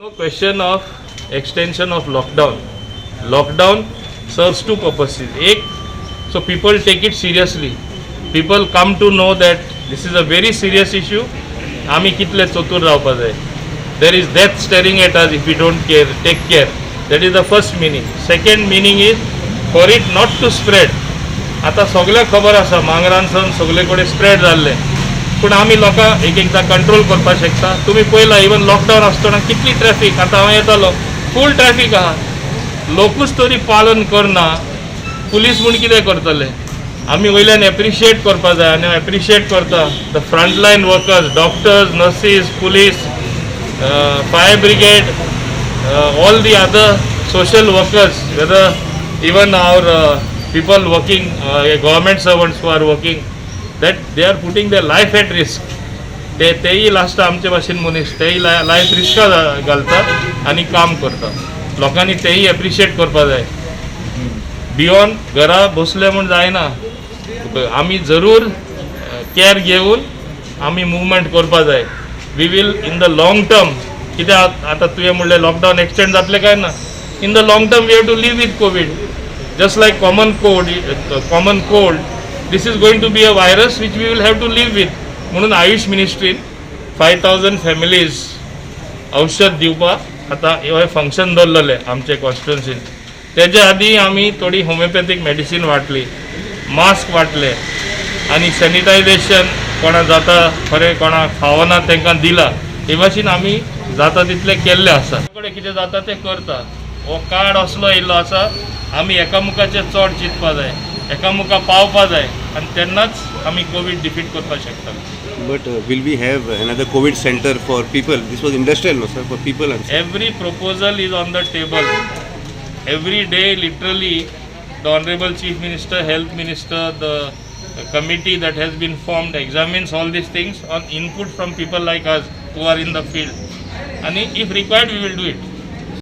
No question of extension of lockdown. Lockdown serves two purposes. एक, so people take it seriously. People come to know that this is a very serious issue. आमी कितले चतूर रावपा जाय. There is death staring at us if we don't care, take care. That is the first meaning. Second meaning is for it not to spread. आतां सगळ्याक खबर आसा, मांगरानसून सगळे कडेन स्प्रेड जाल्लें, पूण आमी लोकांक एक एकदां कंट्रोल करपाक शकता. तुमी पळयला, इवन लॉकडावन आसतना कितली ट्रॅफीक. आतां हांव येतालो, फूल ट्रॅफीक आहा. लोकूच तरी पालन करना, पुलीस म्हूण कितें करतले? आमी वयल्यान एप्रिशिएट करपा जाय आनी हांव एप्रिशिएट करता the frontline workers, doctors, nurses, police, fire brigade, all the other social workers, whether even our people working, government servants who are working, that they are putting their life at risk. ते तेय last आमचे भाशेन मनीस, तेय life rieska घालतात आनी काम करतात. लोकांनी तेय एप्रिशिएट करपा जाय. बियोन घरा बसले म्हूण जायना. आमी जरूर केअर घेवन आमी मुवमेंट करपा जाय. We will in the long term, कित्याक आतां तुवें म्हणलें लॉकडावन एक्सटेंड जातलें काय ना, in the long term we have to live with Covid. Just like common cold, this is going to be a virus which we will have to live with. म्हणून Ayush मिनिस्ट्रीन 5,000 families औषध दिवपाक आतां हें function दवरलेलें आमचे कॉन्स्टिट्युन्सीन. तेच्या आदी आमी थोडी होमिओपॅथीक मेडिसीन वांटली, मास्क वांटले आनी सॅनिटायझेशन कोणा जाता खरें, कोणाक फावना तांकां दिला. हे भाशेन आमी जाता तितलें केल्लें आसा. कडेन कितें जाता तें करता. हो कार्ड असलो येयल्लो आसा, आमी एकामुखाचेर चड चिंतपा जाय, एकामुखा पावपा जाय आनी तेन्नाच आमी कोवीड डिफीट करपाक शकता. But will we have another COVID center for people? This was industrial, no, sir? For people, I'm saying. Every proposal is on the table. Every day, literally, the Honorable Chief Minister, Health Minister, the committee that has been formed examines all these things on input from people like us who are in the field. And if required, we will do it.